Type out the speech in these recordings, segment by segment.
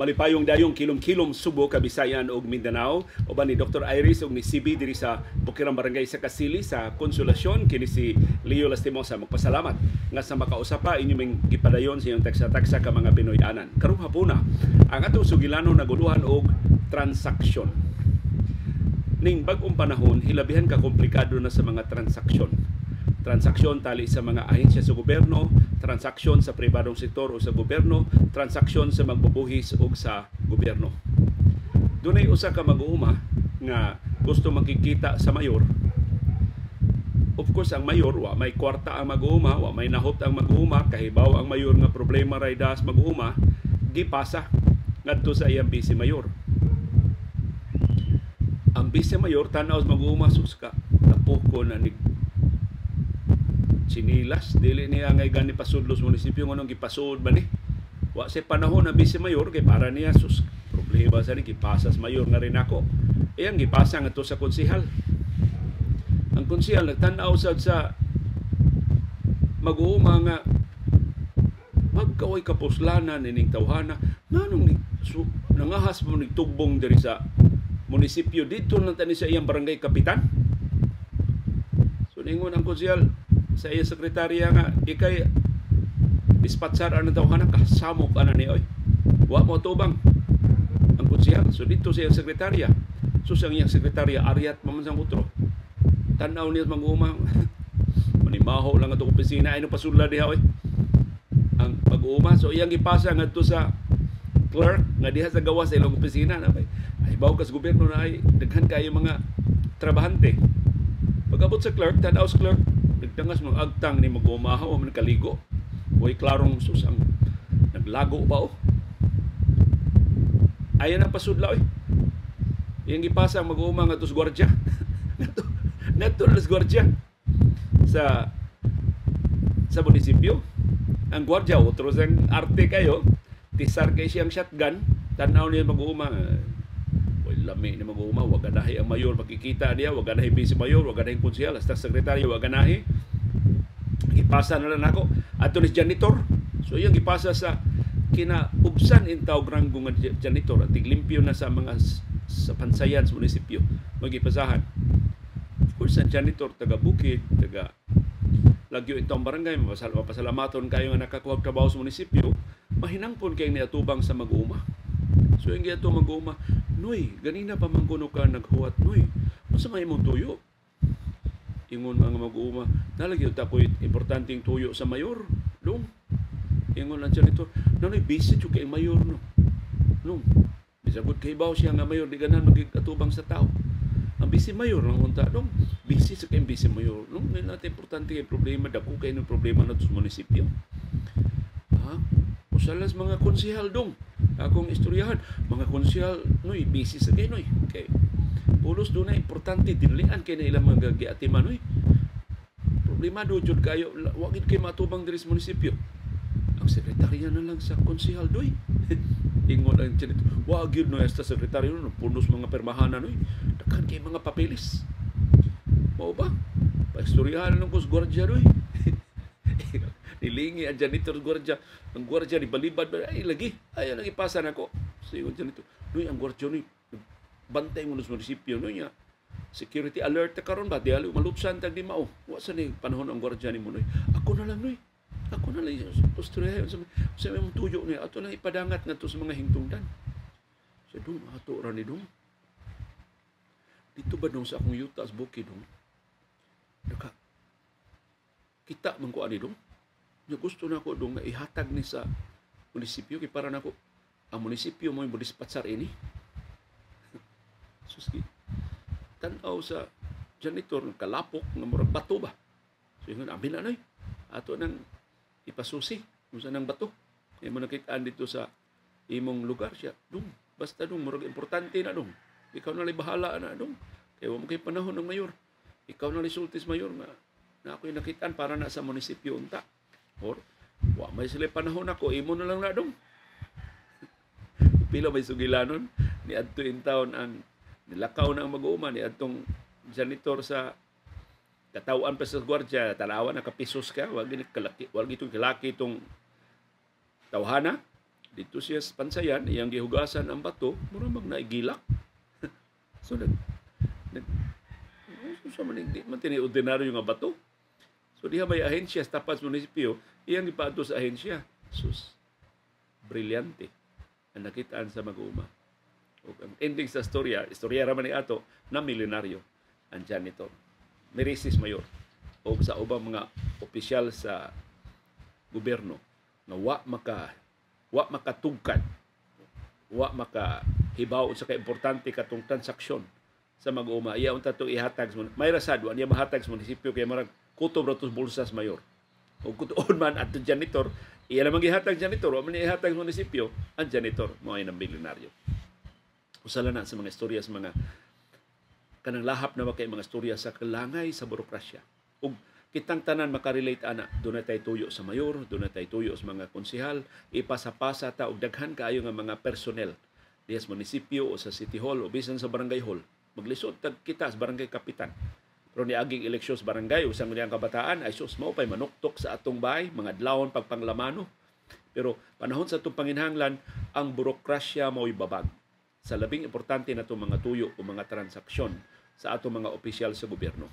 Malipayong dayong kilom-kilom Subo, Kabisayan ug Mindanao. Uban ni Dr. Iris ug ni CB diri sa Bukirang Barangay sa Kasili sa Konsolasyon. Kini si Leo Lastimosa magpasalamat nga sa makausa pa inyo ming gipadayon sa inyong tagsa-tagsa ka mga Pinoy-anan. Karong hapuna, ang atong sugilanon naguluhan og transaksyon. Ning bag-ong panahon, hilabihan ka komplikado na sa mga transaksyon. Transaksyon tali sa mga ahensya sa gobyerno, transaksyon sa pribadong sektor o sa gobyerno, transaksyon sa magbubuhis o sa gobyerno. Dunay usa ka mag-uuma nga gusto makikita sa mayor. Of course, ang mayor, wa may kwarta ang mag-uuma, wa may nahot ang mag-uuma, kahibaw ang mayor nga problema ray das mag-uuma, gipasa ngadto sa iyang vice mayor. Ang vice mayor tan-aw sa mag-uuma, sus ka, napuko na ni sinilas, dili niya ngay gani pasudlo sa munisipyo, nganong gipasud ba ni? Wa sa panahon ang vice mayor kay para niya, sus, problema sa ni gipasa sa mayor nga rin ako. Iyang gipasa ngadto sa konsehal. Ang konsehal nagtan-aw sad sa mag-uuma nga magkaway kapuslanan ining tawhana nganong nangahas mo nigtugbong diri sa munisipyo didto lang tani sa iyang barangay kapitan. So ningon ang konsehal sa iyang sekretarya nga ikay dispatsar ang tawhana, kasamok ana ni oy. Wa mo tubang ang konsehal. So didto sa iyang sekretarya. So sa iyang sekretarya aryat man sang utro. Tan-aw niya mag-uuma, manimaho lang atong opisina ay no pasudla diha oy. Ang pag-uuma so iyang gipasa ngadto sa clerk nga diha sa gawas sa ilang opisina na bay. Ay bawo kas gobyerno na ay daghan kayo mga trabahante. Pag-abot sa clerk, tan-aw sa clerk, nagdangas mga agtang ni mag-umahaw man kaligo. Way klarong sus ang naglago ba o. Ayan ang pasudla oy. Iyang gipasa ang mag-uuma ngadto sa gwardiya. Ngadto sa gwardiya sa munisipyo. Ang gwardiya otro sang arte kayo, tisar kay siyang shotgun, tan-aw niya mag-uuma. Way lami ni mag-uuma, wa ganahi ang mayor makikita niya, wa ganahi vice mayor, wa ganahi konsehal, hasta sekretaryo wa ganahi. Gipasa na lang nako ato ni janitor. So iyang gipasa sa kinaubsan intaw ranggo nga janitor at tiglimpyo na sa mga sa pansayan sa munisipyo magipasahan. Of course, ang janitor taga bukid, taga lagyo intawng barangay, mapasalamaton kayo nga nakakuha og trabaho sa munisipyo, mahinangpon kay niatubang sa mag-uuma. So ang giadto mag-uuma, "Noy, ganina pa man kuno ka naghuwat, noy. Unsa may imong tuyo?" Ingon ang mag-uuma, "Nalagi ta ko'y importanteng tuyo sa mayor, dong." Ingon ang janitor, "Noy, busy jud kay mayor no. No. Bisag kay baw siya nga mayor di ganahan magig-atubang sa tao. Ang busy mayor lang unta dong. Busy sa kay busy mayor. No, may natin importante kay problema, dako kay ng problema na sa munisipyo. Ha? Usalas mga konsehal dong. Akong istoryahan, mga konsehal noy busy sa kay noy. Kay pulos doon na importante dinlian kay na ilang mga giatiman noy. Problema do jud kayo, wa gid kay matubang diri sa munisipyo. Ang sekretarya na lang sa konsehal doy." Ingon ang janitor, "Wa gyud no esta sekretaryo no punos mga permahanan noy. Daghan kay mga papeles." Mao ba? Paistoryahan lang ko sa gwardiya doy. Nilingi ang janitor sa gwardiya. Ang gwardiya ni balibad ba? Ay lagi. Ay ang ipasa nako. So ingon janitor, "Noy, ang gwardiya noy bantay mo sa munisipyo noy niya. Security alert ta karon ba? Di ali malutsan tag di mao. Wa sa ni panahon ang gwardiya nimo noy. Ako na lang noy. Ako na lang istoryahan sa imong tuyo niya. Ato lang ipadangat ngadto sa mga hingtungdan." Sa dong ato ra ni dong. Dito ba dong sa akong yuta sa bukid dong? Naka kita man ko ani dong. Nya gusto na ko dong nga ihatag ni sa munisipyo kay para nako ang munisipyo mo modispatsar ini. Suski. Tan-aw sa janitor kalapok nga murag bato ba. So ingon, "Abi na noy. Ato nang ipasusi unsa nang bato. Imo nakitaan dito sa imong lugar siya. Dong, basta dong murag importante na dong. Ikaw na lay bahala na dong. Kay wa mo kay panahon ng mayor. Ikaw na lay sultis mayor nga na ako'y nakitaan para na sa munisipyo unta. Or wa may sila panahon ako, imo na lang na dong." Pila may sugilanon ni adto in town ang nilakaw na ang mag-uuma ni adtong janitor sa katawan pa sa gwardiya, tanawa na kapisos ka, wag gini kalaki, wag gitong kalaki itong tawhana. Dito siya sa pansayan, iyang gihugasan ang bato, mura mag naigilak. So nag nag so man di man tini ordinaryo nga bato. So diha may ahensya sa tapat sa munisipyo, iyang gipaadto sa ahensya. Sus, brilyante ang nakitaan sa mag-uuma. Ug ang ending sa storya, istorya ra man ni ato, na milyonaryo ang janitor. Merisis mayor o sa ubang mga opisyal sa gobyerno nga wa makatugkad, wa maka hibaw sa kaimportante katong transaksyon sa mag-uuma. Iya unta to ihatag sa may rasad wa niya mahatag sa munisipyo kay marag kutob ra tos bulsa sa mayor. O kutuon man adto janitor, iya lamang gihatag janitor, wa man niya ihatag sa munisipyo, ang janitor mao ay nang milyonaryo. Usa na sa mga istorya sa mga kanang lahap na kay mga istorya sa kalangay sa burokrasya. Ug kitang tanan makarelate ana, doon na tayo tuyo sa mayor, doon na tayo tuyo sa mga konsehal, ipasapasa ta og daghan kaayo nga mga personnel diha sa munisipyo o sa city hall o bisan sa barangay hall. Maglisod tag kita sa barangay kapitan. Pero niaging eleksyon sa barangay o sa nguniyang kabataan, ay sus, mao pay manuktok sa atong bahay, mga adlawon pagpanglamano. Pero panahon sa atong panginhanglan, ang burokrasya mao'y babag sa labing importante na itong mga tuyo o mga transaksyon sa atong mga opisyal sa gobyerno.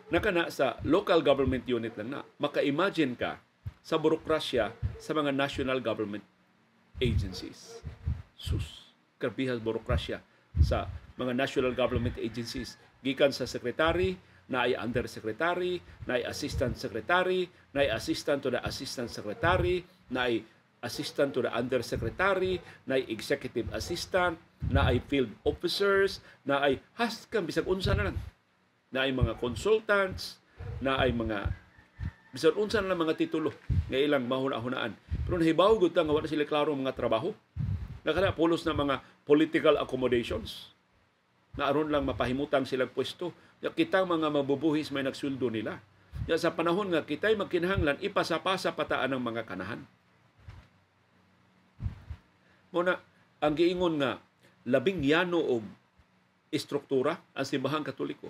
Nakana sa local government unit lang na, maka-imagine ka sa burokrasya sa mga national government agencies. Sus, karbihas burokrasya sa mga national government agencies. Gikan sa secretary, na ay undersecretary, na ay assistant secretary, na ay assistant to the assistant secretary, na ay assistant to the undersecretary, na ay executive assistant, na ay field officers, na ay haskang bisag unsa na lang, na ay mga consultants, na ay mga bisag unsa na lang mga titulo nga ilang mahuna-hunaan. Pero nahibaw gud ta nga wala sila klaro mga trabaho. Nakana pulos na mga political accommodations na aron lang mapahimutang silang pwesto. Ya kitang mga mabubuhis may nagsweldo nila. Ya sa panahon nga kita'y magkinahanglan, ipasapasa pataan ang mga kanahan. Muna, ang giingon nga labing yano og istruktura ang Simbahang Katoliko.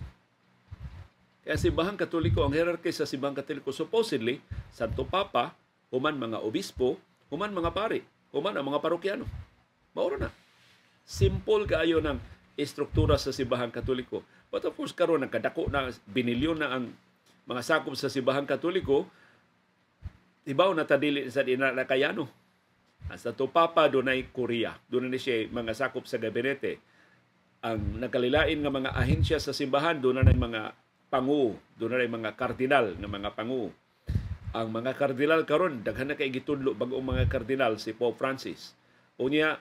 Kaya ang Simbahang Katoliko, ang hierarchy sa Simbahang Katoliko, supposedly, Santo Papa, human mga obispo, human mga pari, human ang mga parokyano. Mauro na. Simple kaayo ng istruktura sa Simbahang Katoliko. But of course, karon nagkadako na, binilyon na ang mga sakop sa Simbahang Katoliko, ibaw na tadili sa dinakayano. Ang Santo Papa dunay Korea, dunay siya mga sakop sa gabinete. Ang nagkalilain nga mga ahensya sa simbahan, dunay mga pangu, dunay mga kardinal nga mga pangu. Ang mga kardinal karon daghan na kay gitudlo bag-ong mga kardinal si Pope Francis. Unya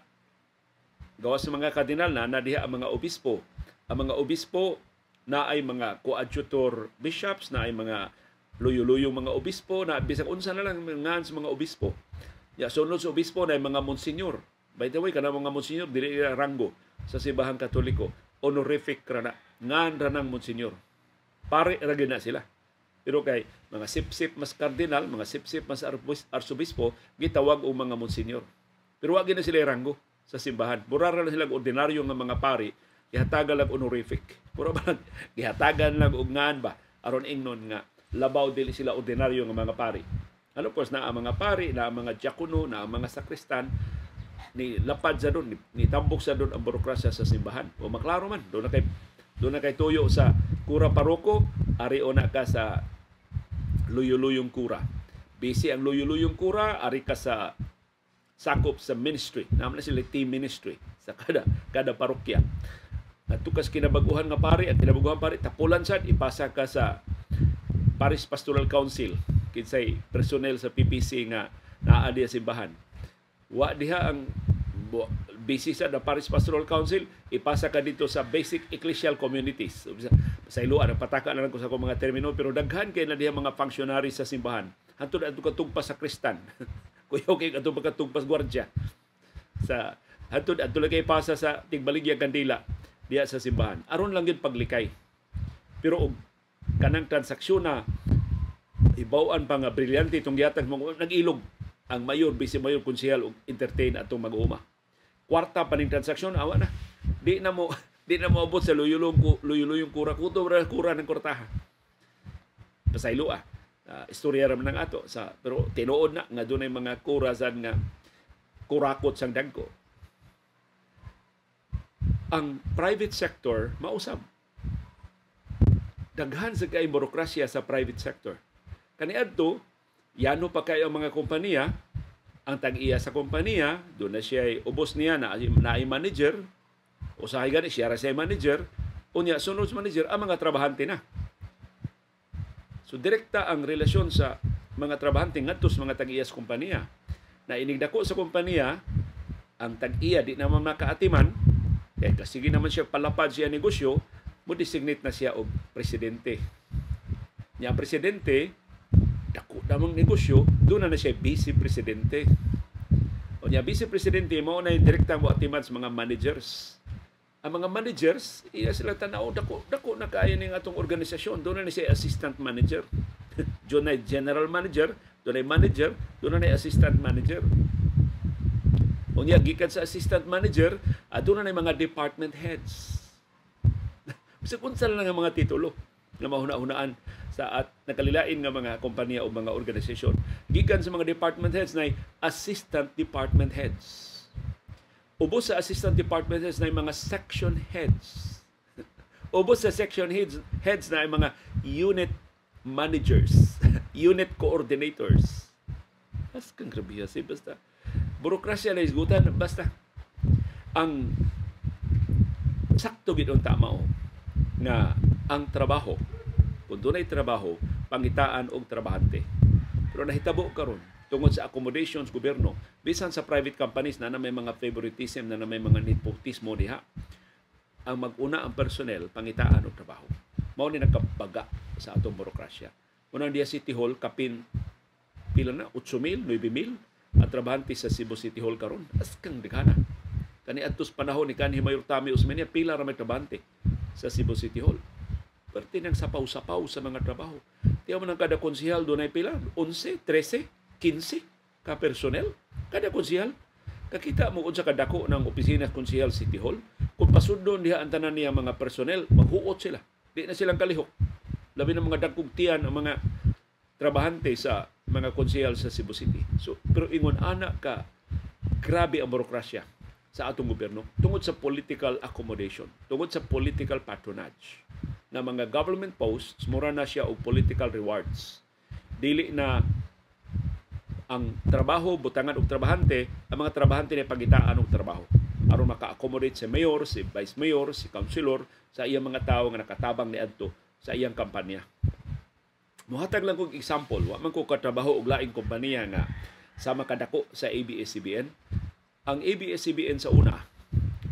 gawas sa mga kardinal na diha ang mga obispo. Ang mga obispo na ay mga coadjutor bishops, na ay mga luyo-luyong mga obispo, na bisag unsa na lang ngan sa mga obispo. Ya, sunod sa obispo na mga monsenyor. By the way, kana mga monsenyor dili nila ranggo sa Simbahang Katoliko. Honorific ra na. Ngan ra nang monsenyor. Pare ra gyud na sila. Pero kay mga sip-sip mas kardinal, mga sip-sip mas arsobispo, gitawag og mga monsenyor. Pero wa gyud na sila ranggo sa simbahan. Mura ra sila ordinaryo nga mga pari, gihatagan lang honorific. Mura ba gihatagan lang og ngan ba aron ingnon nga labaw dili sila ordinaryo nga mga pari. Ano course na ang mga pari, na ang mga diakono, na ang mga sakristan, ni lapad sa doon, ni tambok sa doon ang burokrasya sa simbahan. O maklaro man, doon na kay tuyo sa kura paroko, ari o na ka sa luyo-luyong kura. Busy ang luyo-luyong kura, ari ka sa sakop sa ministry. Naman na sila team ministry sa kada parokya. At tukas kinabaguhan nga pari, at kinabaguhan pari, tapulan sad, ipasa ka sa Parish Pastoral Council, kinsay personnel sa PPC nga naa diha simbahan. Wa diha ang busy sa the Parish Pastoral Council, ipasa ka dito sa Basic Ecclesial Communities. Sa iluan, pataka na lang ko sa akong mga termino, pero daghan kay na diha mga functionary sa simbahan. Hantod adto katugpas sa kristan. Kuyaw kay adto katugpas gwardiya. Sa hantod adto lang kay pasa sa tigbaligya kandila diha sa simbahan. Aron lang gyud paglikay. Pero og kanang transaksyon na ibawan pa nga brilyante itong gihatag mo, nag-ilog ang mayor, vice mayor, konsehal og entertain atong mag-uuma. Kwarta pa ning transaksyon, awa na. Di na mo abot sa luyuluyong kura kuto kura ng kwartaha. Pasaylo ah. Istorya ra man ang ato sa, pero tinuod na nga dunay mga kura sad nga Kurakot sang dagko. Ang private sector mausab. Daghan sa kay burokrasya sa private sector. Kaniadto, yano pa kayo ang mga kompanya, ang tag-iya sa kompanya, doon na siya ubos niya na naay manager, usahay gani siya ra siya manager, unya sunod sa manager ang mga trabahante na. So direkta ang relasyon sa mga trabahante ngadto sa mga tag-iya sa kompanya. Na inigdako sa kompanya, ang tag-iya di naman makaatiman, kaya sige naman siya palapad siya negosyo, mo designate na siya og presidente. Nya ang presidente, dako namang negosyo, doon na siya vice presidente. O nya vice presidente mao na direktang moatiman sa mga managers. Ang mga managers, iya sila tanaw, dako dako na kaayo ning atong organisasyon, doon na siya assistant manager. Doon na general manager, doon na manager, doon na assistant manager. Unya gikan sa assistant manager, aduna na mga department heads. Bisag unsa lang ang mga titulo nga mahuna-hunaan sa at nakalilain nga mga kompanya o mga organisasyon. Gikan sa mga department heads na assistant department heads. Ubos sa assistant department heads na mga section heads. Ubos sa section heads na mga unit managers, unit coordinators. As kang grabe si basta. Burokrasya na isgutan, basta. Ang sakto gid unta mao nga ang trabaho, kung dunay trabaho, pangitaan og trabahante. Pero nahitabo karon tungod sa accommodations gobyerno, bisan sa private companies na may mga favoritism, na may mga nepotismo diha, ang mag-una ang personnel pangitaan og trabaho. Mao ni nagkabaga sa atong burokrasya. Unang diya City Hall kapin pila na 8,000, 9,000 ang trabahante sa Cebu City Hall karon. As kang daghana. Kani adtos panahon ni kanhi Mayor Tommy Osmeña, pila ra may trabahante sa Cebu City Hall. Perti nang sapaw-sapaw sa mga trabaho. Tiyaw man ang kada konsehal dunay pila, 11, 13, 15 ka personnel kada konsehal. Kakita mo unsa kadako ng opisina konsehal City Hall. Kung pasundon diha ang tanan niya mga personnel, maghuot sila. Di na silang kalihok. Labi ng mga dagkong tiyan ang mga trabahante sa mga konsehal sa Cebu City. So, pero ingon ana ka grabe ang burokrasya sa atong gobyerno tungod sa political accommodation, tungod sa political patronage na mga government posts, mura na siya og political rewards. Dili na ang trabaho butangan og trabahante, ang mga trabahante na pagitaan og trabaho aron maka-accommodate si mayor, si vice mayor, si councilor sa iyang mga tawo nga nakatabang niadto sa iyang kampanya. Muhatag lang kong example, wa man ko katrabaho og laing kompanya nga sama kadako sa ABS-CBN. Ang ABS-CBN sa una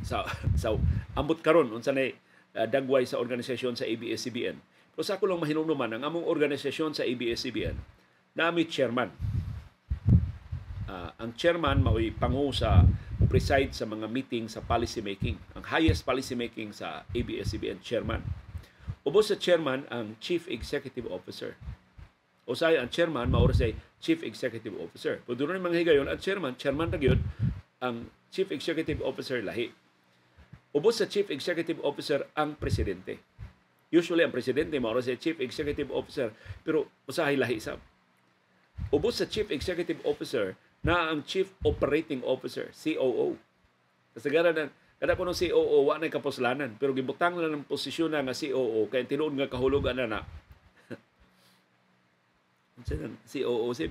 sa ambot karon unsa nay dagway sa organisasyon sa ABS-CBN. Pero sa ako lang mahinumduman ang among organisasyon sa ABS-CBN, nami chairman. Ang chairman mao'y pangu sa preside sa mga meeting sa policy making. Ang highest policy making sa ABS-CBN, chairman. Ubos sa chairman ang chief executive officer. Usay ang chairman mao ra say chief executive officer. Pero doon mga higayon ang chairman, chairman ra gyud, ang chief executive officer lahi. Ubos sa chief executive officer ang presidente. Usually ang presidente mao ra say chief executive officer, pero usahay lahi sab. Ubos sa chief executive officer na ang chief operating officer, COO. Kasagaran ng kada kuno COO wa nay kapuslanan, pero gibutang lang ng posisyon na nga COO kay tinuod nga kahulugan na na. Unsa nang COO si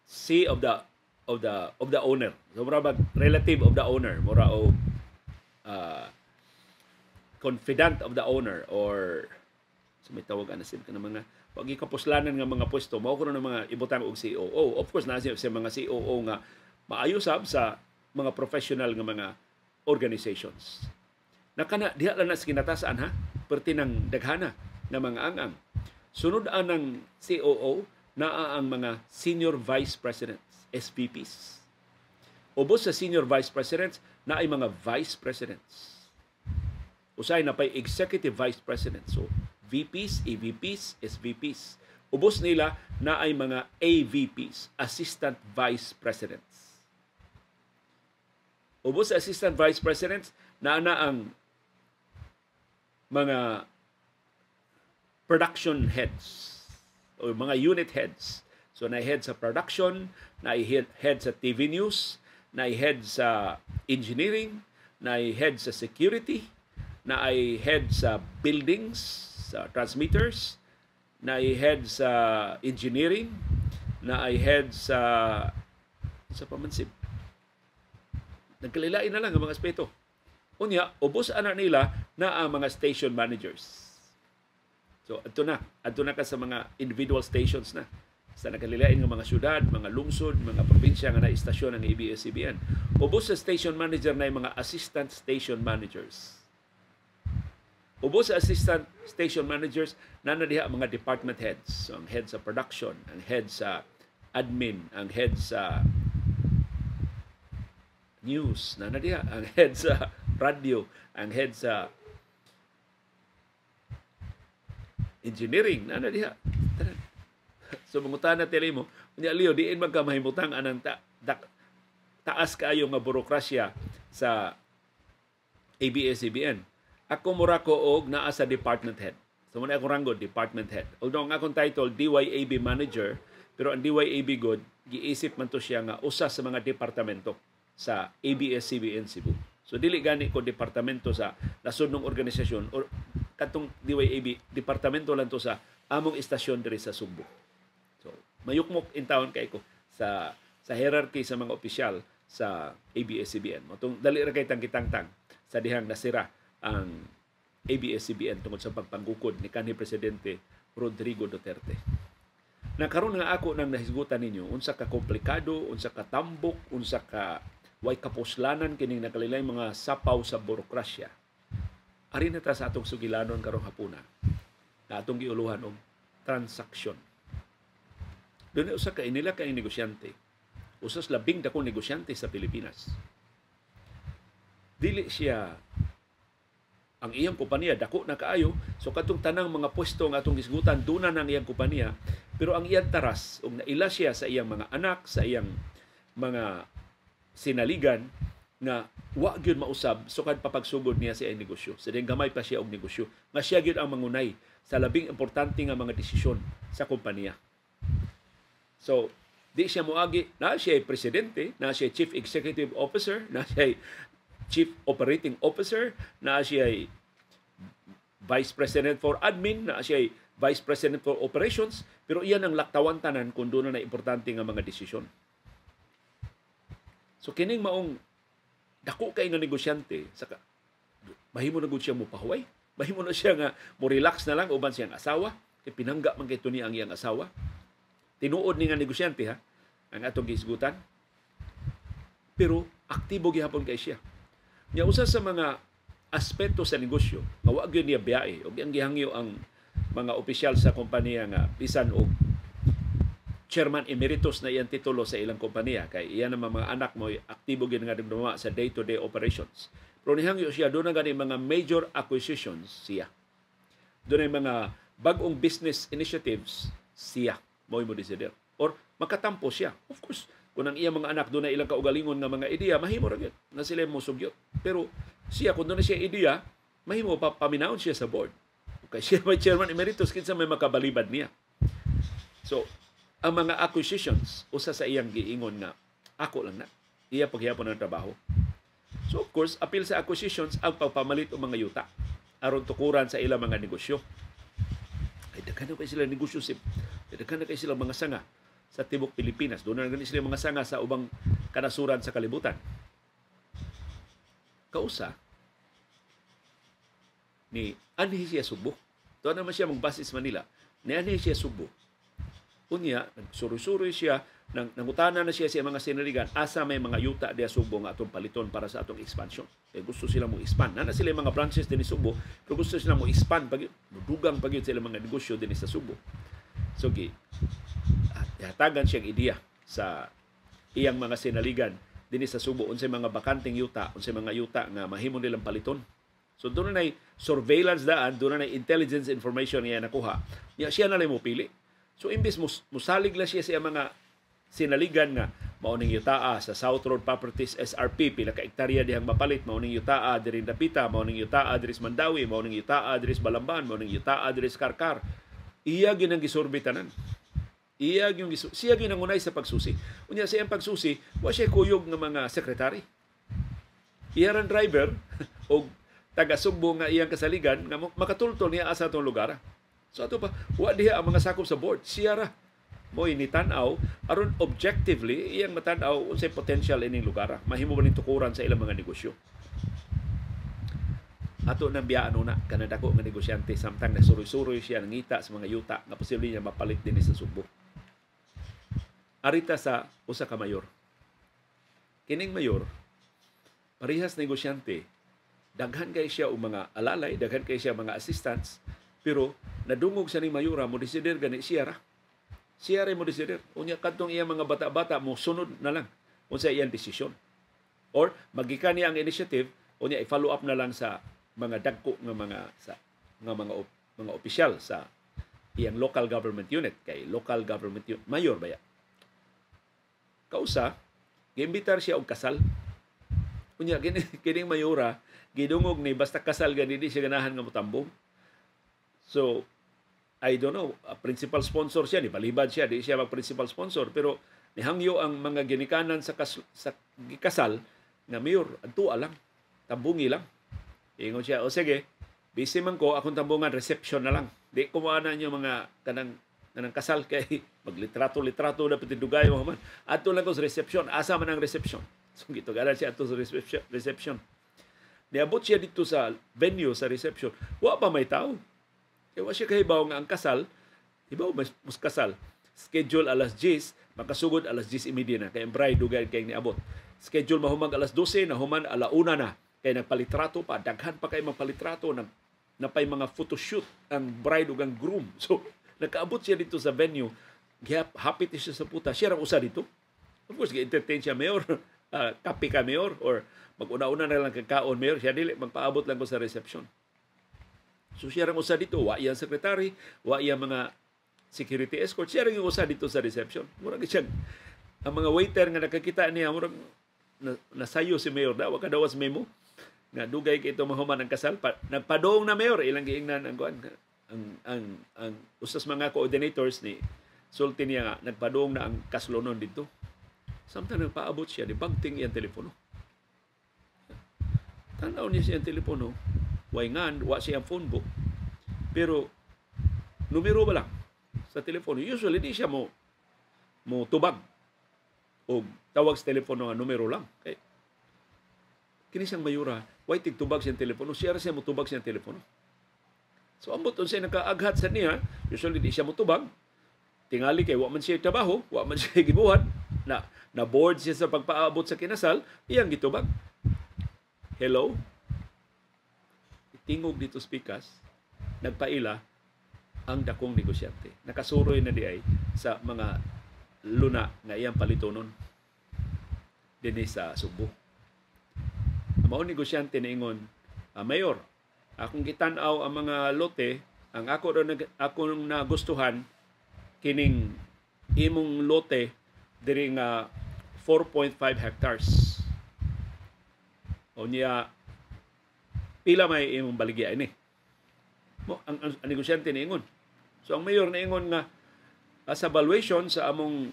C of the of the of the owner. So mura bag relative of the owner, mura og confidant of the owner or so may tawag ana sim kana mga pag ikapuslanan nga mga pwesto mao kuno ng mga ibutang og COO. Of course naa siya sa mga COO nga maayo sab sa mga professional nga mga organizations. Nakana diha lang na sa kinatasaan ha, perti ng daghana nga mga angang. Sunod anang COO naa ang mga senior vice presidents, SVPs. Ubos sa senior vice presidents naay mga vice presidents. Usay na pay executive vice president. So VPs, EVPs, SVPs. Ubos nila na ay mga AVPs, Assistant Vice Presidents. Ubos sa Assistant Vice Presidents na ang mga production heads o mga unit heads So na head sa production, na head sa TV news, na head sa engineering, na head sa security, na head sa buildings, sa transmitters, na head sa engineering, na head sa pamansib. Nagkalilain na lang ang mga aspeto. Unya, ubos ana nila na ang mga station managers. So adto na ka sa mga individual stations na sa nakalilain nga mga syudad, mga lungsod, mga probinsya nga na istasyon ang ABS-CBN. Ubos sa station manager na mga assistant station managers. Ubos sa assistant station managers na na diha mga department heads. So, ang head sa production, ang head sa admin, ang head sa news, na na diha, ang head sa radio, ang head sa engineering, na na diha. So mangutana tili mo, unya Leo, diin man ka mahimutang anang taas kaayo nga burokrasya sa ABS-CBN. Ako mura ko og naa sa department head. So muna akong ranggo, department head. Although ang akong title, DYAB manager, pero ang DYAB good, giisip man to siya nga usa sa mga departamento sa ABS-CBN Cebu. So dili gani ko departamento sa nasudnong organisasyon or katong DYAB, departamento lang to sa among istasyon diri sa Sugbo. So mayukmok in town kay ko sa hierarchy sa mga opisyal sa ABS-CBN. Motong dali ra kay tangkitangtang sa dihang nasira ang ABS-CBN tungod sa pagpanggukod ni kanhi Presidente Rodrigo Duterte. Na karon nga ako nang nahisgutan ninyo unsa ka komplikado, unsa ka tambok, unsa ka way kapuslanan kining nakalilay mga sapaw sa burokrasya. Ari na ta sa atong sugilanon karong hapuna na atong giuluhan og transaksyon. Doon usa ka inila kay negosyante, usas labing dakong negosyante sa Pilipinas. Dili siya ang iyang kompanya dako na kaayo, so katong tanang mga pwesto nga atong gisgutan duna nang iyang kompanya, pero ang iyang taras og naila siya sa iyang mga anak, sa iyang mga sinaligan nga wa gyud mausab sukad papagsugod niya sa iyang negosyo. Sa diyang gamay pa siya og negosyo, nga siya gyud ang mangunay sa labing importante nga mga desisyon sa kompanya. So di siya moagi, na siya presidente, na siya chief executive officer, na siya chief operating officer, na siya vice president for admin, na siya vice president for operations, pero iyan ang laktawan tanan kung doon na importante nga mga desisyon. So kining maong dako kay nga negosyante, saka mahimo na gud siya mopahuway, mahimo na siya nga mo relax na lang uban siyang asawa, kay pinangga man kay tuni ang iyang asawa. Tinuod ni nga negosyante ha, ang atong gisgutan. Pero aktibo gihapon kay siya. Nya usa sa mga aspeto sa negosyo nga wa gyud niya biyae ug ang gihangyo ang mga opisyal sa kompanya nga bisan og chairman emeritus na iyang titulo sa ilang kompanya kay iya naman mga anak mo aktibo gyud nga nagduma sa day-to-day operations. Pero nihangyo siya doon na gani mga major acquisitions siya. Doon ay mga bag-ong business initiatives siya mo'y mo decider. Or makatampo siya. Of course, kung ang iyang mga anak doon na ilang kaugalingon nga mga ideya, mahimo ra gyud na sila mo sugyot. Pero siya, kung doon na siya ideya, mahimo pa paminawon siya sa board. Okay, siya may chairman emeritus, kinsa may makabalibad niya. So, ang mga acquisitions, usa sa iyang giingon nga, ako lang na. Iya paghihapon ng trabaho. So, of course, apil sa acquisitions ang pagpamalit og mga yuta aron tukuran sa ilang mga negosyo. Ay, daghan na kay sila negosyo, daghan na kay sila mga sanga sa tibok Pilipinas. Doon na gani sila mga sanga sa ubang kanasuran sa kalibutan. Kausa ni anhi siya Subo. Doon naman siya magbasis Manila. Ni anhi siya Subo. Unya, nagsuri-suri siya, nangutana na siya sa mga sinaligan, asa may mga yuta diya Subo nga atong paliton para sa atong expansion. Eh, gusto sila mo expand. Nana sila mga branches din sa Subo, pero gusto sila mo expand, pag, dugang pag sila mga negosyo din sa Subo. So, hatagan siyang ideya sa iyang mga sinaligan dinhi sa Subo unsay mga bakanteng yuta, unsay mga yuta nga mahimo nilang paliton. So doon na surveillance daan, doon na intelligence information niya nakuha. Niya siya na lang mo pili. So imbes musalig lang siya sa iyang mga sinaligan nga mao ning yutaa sa South Road Properties SRP, pila ka hektarya dihang mapalit, mao ning yutaa diri Dapita, mao ning yutaa diri Mandawi, mao ning yutaa diri Balamban, mao ning yutaa diri Karkar. Iya ginang gisurvey tanan. Iya yung siya gyud nangunay sa pagsusi. Unya sa iyang pagsusi, wa siya kuyog nga mga sekretary. Iya ran driver og taga Sugbo nga iyang kasaligan nga makatultol niya asa atong lugar. So ato pa, wa diha ang mga sakop sa board. Siya ra mo'y nitan-aw aron objectively iyang matan-aw unsay potential ining lugar. Mahimo ba ning tukuran sa ilang mga negosyo. Ato nang biyaan una kanang dako nga negosyante samtang nasuroy-suroy siya nangita sa mga yuta nga posible niya mapalit dinhi sa Sugbo. Arita sa usa ka mayor. Kining mayor, parehas negosyante, daghan kay siya og mga alalay, daghan kay siya mga assistants, pero nadungog sa ning mayora mo desider gani siya ra. Siya ra mo desider. Unya kadtong iya mga bata-bata mo sunod na lang unsa iyang desisyon. Or magikan niya ang initiative, unya i-follow up na lang sa mga dagko nga mga sa nga mga mga opisyal sa iyang local government unit, kay local government unit mayor baya. Kausa giimbitar siya og kasal. Unya kini kining mayora gidungog ni basta kasal gani di siya ganahan nga motambong. So I don't know, principal sponsor siya, ni balibad siya, di siya mag principal sponsor, pero nihangyo ang mga ginikanan sa sa gikasal nga mayor adto lang, tambungi lang. Ingon siya, o sige, busy man ko, akong tambungan, reception na lang. Di ko maana niyo mga kanang kanang kasal kay maglitrato-litrato na pati dugay mo man. Adto lang ko sa reception, asa man ang reception. So gitugaran siya adto sa reception. Niabot siya dito sa venue sa reception. Wa pa may tao. Kaya wa siya kahibaw nga ang kasal, hibaw mas kasal. Schedule alas 10, makasugod alas 10:30 na kay ang bride dugay kay niabot. Schedule mahumag alas 12, nahuman ala 1 na. Kay nagpalitrato pa, daghan pa kay magpalitrato, nag napay mga photoshoot ang bride ug ang groom. So nakaabot siya dito sa venue, hapit siya sa puta, siya ra usa dito. Of course, gi-entertain siya mayor, kape ka mayor, or mag-una-una na lang kagkaon mayor, siya dili, magpaabot lang ko sa reception. So siya ra usa dito, wa iyang secretary, wa iyang mga security escort, siya ra yung usa dito sa reception. Murag siya, ang mga waiter nga nakakita niya, murag nasayo si mayor da, wa kadawas memo nga dugay kay ito mahuman ang kasal. Nagpadong na mayor, ilang giingnan ang kuan, ang usas mga coordinators ni sulti niya nga nagpadong na ang kaslonon dito. Samtang nagpaabot siya, di bagting iyang telepono. Tanaw niya siyang telepono, way ngan, wa siyang phone book, pero numero ba lang sa telepono. Usually di siya mo tubag o tawag sa telepono nga numero lang. Kay kini siyang mayura, way tigtubag siyang telepono, siya ra siya motubag siyang telepono. So ambot unsay nakaaghat sa niya, usually di siya motubag. Tingali kay wa man siya trabaho, wa man siya gibuhat, na bored siya sa pagpaabot sa kinasal, iyang gitubag. Hello? Tingog dito speakers, nagpaila ang dakong negosyante. Nakasuroy na di ay sa mga luna nga iyang palitonon dinhi sa Sugbo. Mao negosyante niingon, mayor, akong gitan-aw ang mga lote, ang ako daw akong nagustuhan kining imong lote diri nga 4.5 hectares. O niya, pila may imong baligya ini. Mo ang negosyante niingon. So ang mayor niingon nga sa valuation sa among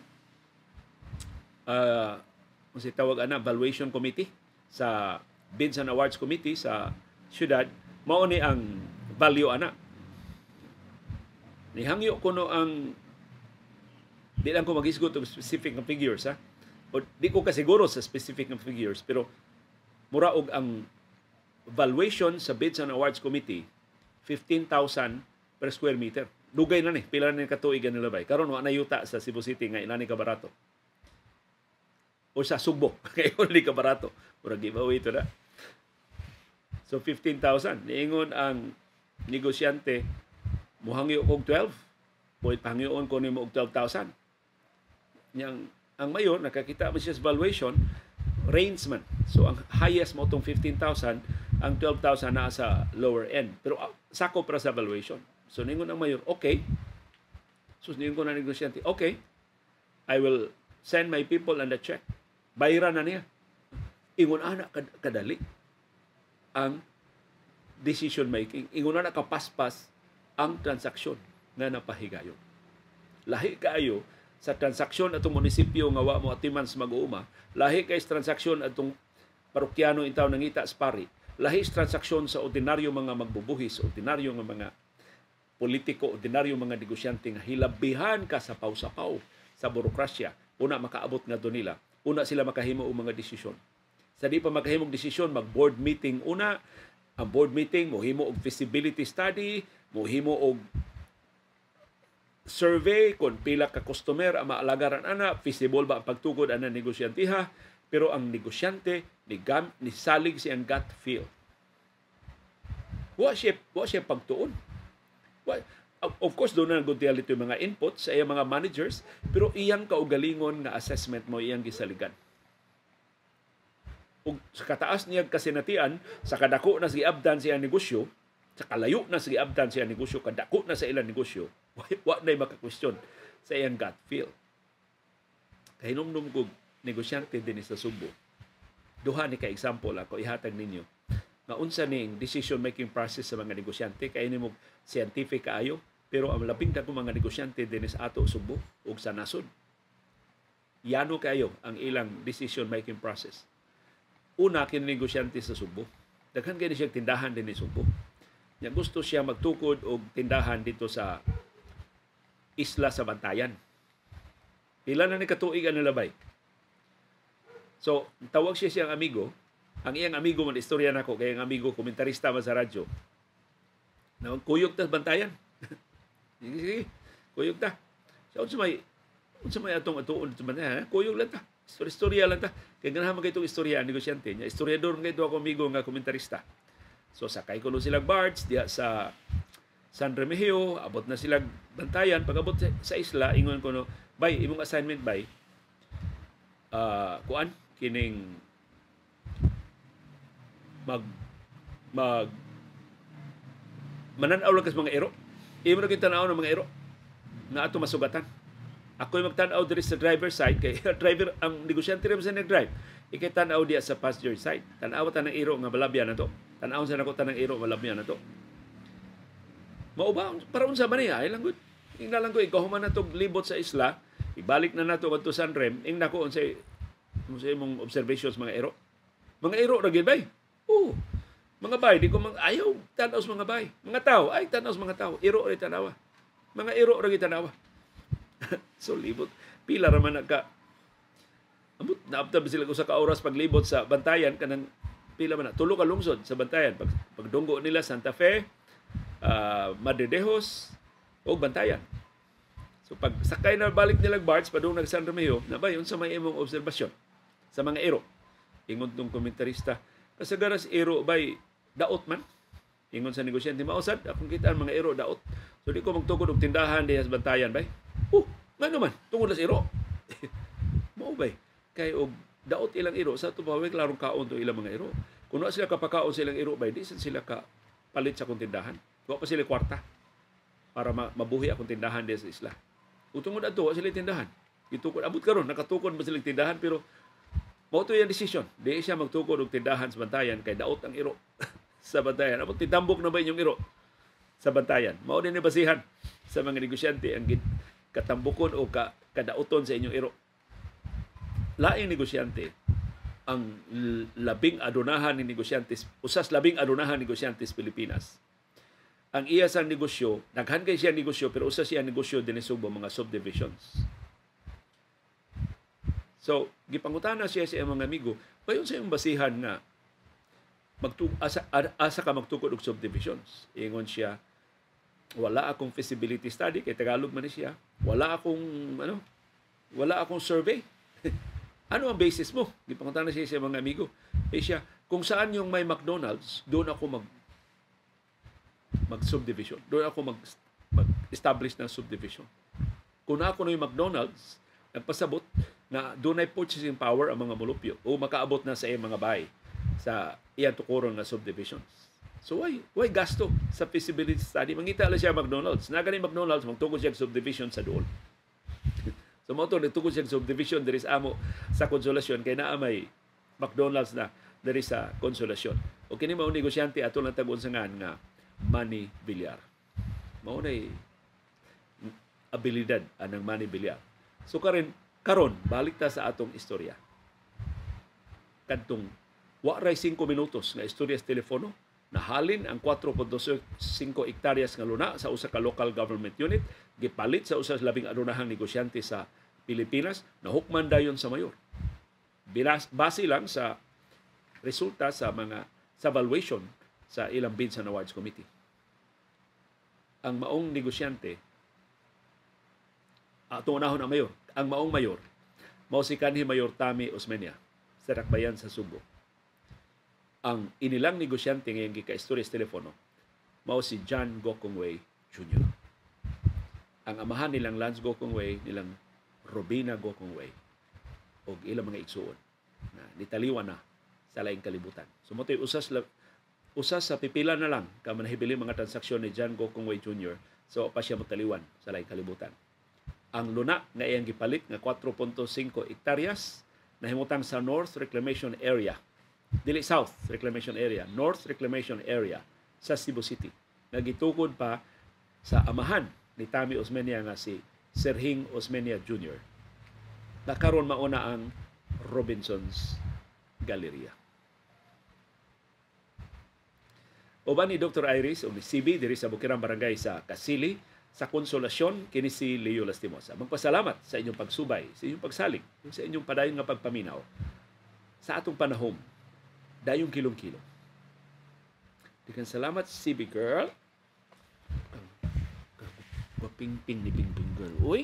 unsay tawag ana, valuation committee sa Bids and Awards Committee sa syudad, mao ni ang value ana. Nihangyo kuno ang, di lang ko maghisgot og specific nga figures ha. O di ko kasiguro sa specific nga figures, pero mura og ang valuation sa Bids and Awards Committee 15,000 per square meter. Dugay na ni, pila na ni katuig nila bay. Karon wa na yuta sa Cebu City nga inani ka barato. O sa Sugbo, kay only ka barato. Murag giveaway ito na. So 15,000. Niingon ang negosyante, muhangyo og 12. Boy, pangyoon ko nimo og 12,000. Yang ang mayor nakakita man siya sa valuation, range man. So ang highest mo tong 15,000, ang 12,000 naa sa lower end. Pero sakop ra sa valuation. So ningon ang mayor, okay. So ningon na negosyante, okay, I will send my people and the check. Bayran na niya. Ingon ana kadali ang decision making. Ingon ana kapaspas ang transaksyon nga napahigayon. Lahi kaayo Sa transaksyon atong munisipyo nga wa mo atiman sa mag-uuma, lahi kay sa transaksyon atong parokyano intaw nangita sa pari, lahi sa transaksyon sa ordinaryo mga magbubuhis, ordinaryo nga mga politiko, ordinaryo mga negosyante nga hilabihan ka sa sapaw sa burokrasya, una makaabot ngadto nila, una sila makahimo og mga desisyon. Sa di pa makahimog desisyon, mag-board meeting una. Ang board meeting mohimo og feasibility study, mohimo og survey kung pila ka customer ang maalagaran ana, feasible ba ang pagtukod ana negosyanteha, pero ang negosyante ni salig siyang gut feel. Wa siya pagtuon. Wa, of course, doon na good ito yung mga inputs sa iyang mga managers, pero iyang kaugalingon nga assessment mo iyang gisaligan. Ug sa kataas niya kasinatian, sa kadako na sa giabdan siya negosyo, sa kalayo na sa giabdan siya negosyo, kadako na sa ilang negosyo, wa na'y maka-question sa iyang gut feel. Kahinumdum ko negosyante din sa Sugbo. Duha ni ka example ako ihatag ninyo nga unsa ning decision making process sa mga negosyante. Kay nimo scientific kaayo, pero ang labing dako mga negosyante din sa ato Sugbo ug sa nasod, yano kayo ang ilang decision making process. Una, kini negosyante sa Sugbo, daghan kay siya tindahan din ni Sugbo. Nya gusto siya magtukod og tindahan dito sa isla sa Bantayan. Pila na ni katuig ang nalabay. So tawag siya siyang amigo. Ang iyang amigo man istorya nako kay ang amigo komentarista man sa radyo. Na kuyog ta Bantayan. Sige, sige, kuyog ta. So unsa may atong atuon sa Bantayan, ha? Kuyog lang ta. Istorya lang ta. Kay ganahan man kay itong istorya ang negosyante niya. Istoryador man kay ako amigo nga komentarista. So sakay ko sila barge diha sa San Remigio, abot na sila Bantayan. Pag abot sa isla, ingon ko no, "Bay, imong assignment bay, kuan kining mag mag mananaw lang kas mga iro. Imo ra tan-aw ng mga iro nga ato masugatan. Ako'y magtan-aw diri sa driver side kay driver ang negosyante ra sa nag-drive. Ikay tan-aw diya sa passenger side. Tan-aw ta ng iro nga malabyan na to. Tan-aw sa nako tanang iro malabyan na to." Mao ba, para unsa man niya? Ay lang gud. Ingna lang ko ikaw human na tog libot sa isla, ibalik na nato kadto San Rem, ingna ko unsay imong observations mga iro. Mga iro ra gid bay. Oo. Mga bay, di ko mga ayaw tan-aw sa mga bay. Mga tao, ay tan-aw sa mga tao. Iro ra tanawa. Mga iro ra gid tanawa. So libot. Pila ra man nagka ambot naabtan ba sila usa ka oras paglibot sa Bantayan, kanang pila man na tulo ka lungsod sa Bantayan. Pag pagdunggo nila, Santa Fe, Madridejos o Bantayan. So pag sakay na balik nilang barge padung nag San Romeo, na ba unsa may imong obserbasyon sa mga iro? Ingon tong komentarista, "Kasagaras iro bay daot man." Ingon sa negosyante, "Mao sad, akong kita ang mga iro daot. So di ko magtukod og tindahan diha sa Bantayan bay." "Oh, ngano man? Tungod sa iro?" "Mao bay. Kay og daot ilang iro sa ato pa klarong kaon to ilang mga iro. Kung wa sila kapakaon sa ilang iro bay, di sad sila ka palit sa akong tindahan. Wa pa sila kwarta para mabuhi akong tindahan diha sa isla. Ug tungod adto wa sila tindahan. Gitukod abot karon nakatukod ba sila tindahan, pero mao to iyang desisyon. Di siya magtukod og tindahan sa Bantayan kay daot ang iro sa Bantayan. Abot titambok na ba inyong iro sa Bantayan?" Mao din ni basihan sa mga negosyante ang katambukon o kadauton sa inyong iro. Laing negosyante, ang labing adunahan ni negosyante, usas labing adunahan negosyante sa Pilipinas. Ang iya sang negosyo, daghan kay siya negosyo, pero usa siya negosyo dinhi Sugbo, mga subdivisions. So, gipangutana siya sa iyang mga amigo, "Bayon sa iyong basihan nga asa ka magtukod og subdivisions?" Ingon siya, "Wala akong feasibility study," kay Tagalog man ni siya. "Wala akong ano, wala akong survey." "Ano ang basis mo?" Gipangutana siya sa mga amigo. Eh siya, "Kung saan yung may McDonald's, doon ako mag mag subdivision. Doon ako mag mag-establish ng subdivision. Kung ako na yung McDonald's, nagpasabot na doon ay purchasing power ang mga mulupyo o makaabot na sa iyang mga bahay sa iyang tukuron nga subdivisions. So why gasto sa feasibility study? Mangita lang siya McDonald's. Na gani McDonald's, magtukod siya subdivision sa doon. So mao to, nagtukod siya subdivision diri sa amo sa Konsolasyon kay naa may McDonald's na diri sa Konsolasyon. O kini mao negosyante ato lang tag sa nga Manny Villar. Mao nay abilidad anang Manny Villar. So karon karon balik ta sa atong istorya. Kadtong wa ray 5 minutos nga istorya sa telepono, nahalin ang 4.25 hektaryas nga luna sa usa ka local government unit, gipalit sa usa sa labing adunahang negosyante sa Pilipinas, nahukman dayon sa mayor. Base lang sa resulta sa mga sa valuation sa ilang Bids and Awards Committee. Ang maong negosyante, atong unahon ang mayor, ang maong mayor, mao si kanhi Mayor Tami Osmeña sa Dakbayan sa Sugbo. Ang inilang negosyante ngayong gikaistorya sa telepono, mao si John Gokongwei Jr. Ang amahan nilang Lance Gokongwei, nilang Robina Gokongwei, og ilang mga igsuon na nitaliwan na sa laing kalibutan. So mo usa sa pipila na lang ka manahibili mga transaksyon ni John Gokongwei Jr. So pa siya motaliwan sa laing kalibutan. Ang luna nga iyang gipalit nga 4.5 hektaryas nahimutang sa North Reclamation Area, dili South Reclamation Area, North Reclamation Area sa Cebu City, nga gitukod pa sa amahan ni Tami Osmeña nga si Serhing Osmeña Jr. Na karon mauna ang Robinson's Galleria. Uban ni Dr. Iris o ni CB diri sa Bukirang Barangay sa Kasili, sa Konsolasyon, kini si Leo Lastimosa. Magpasalamat sa inyong pagsubay, sa inyong pagsalig, sa inyong padayon nga pagpaminaw sa atong panahom, dayong kilong-kilong. Dikan salamat, CB girl. Ping-ping ni Ping-Ping girl. Uy!